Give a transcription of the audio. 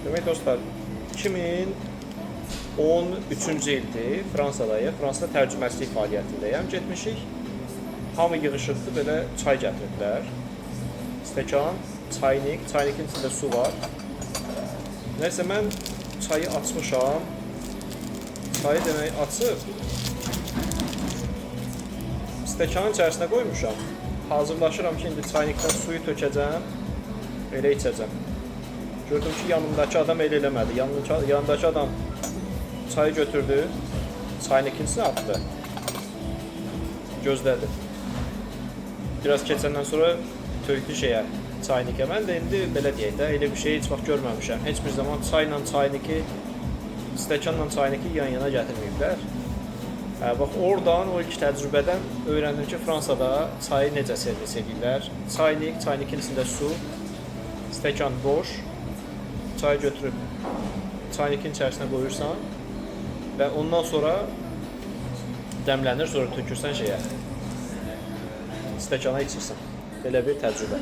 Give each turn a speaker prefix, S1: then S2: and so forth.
S1: Demək dostlar, 2013-cü ildir Fransadayıq. Fransada tərcüməçilik fəaliyyətindəyəm. Getmişik. Hamı yığışıbdı, belə çay gətiriblər. Stəkan, çaynik, çaynikin içində su var. Nəysə mən çayı açmışam. Çayı demək açıb stəkanın içərisinə qoymuşam. Hazırlaşıram ki, indi çaynikdən suyu tökəcəm, elə içəcəm. Gördüm ki, yanımdakı adam elə eləmədi. Yanındakı adam çayı götürdü, çaynikin içinə atdı. Gözlədi. Biraz keçəndən sonra tökdü şeyə, çaynikə. Mən də indi belə deyək də, elə bir şey heç vaxt görməmişəm. Heç bir zaman çayla çayniki, stəkanla çayniki yan-yana gətirməyiblər. Hə, bax oradan o ilk təcrübədən öyrəndim ki, Fransada çayı necə servis edirlər. Çaynik, çaynikin içində su, stəkan boş. Çayı götürüb çaynikin içərisinə qoyursan və ondan sonra dəmlənir, sonra tökürsən şeyə. Stəkana içirsən. Belə bir təcrübə.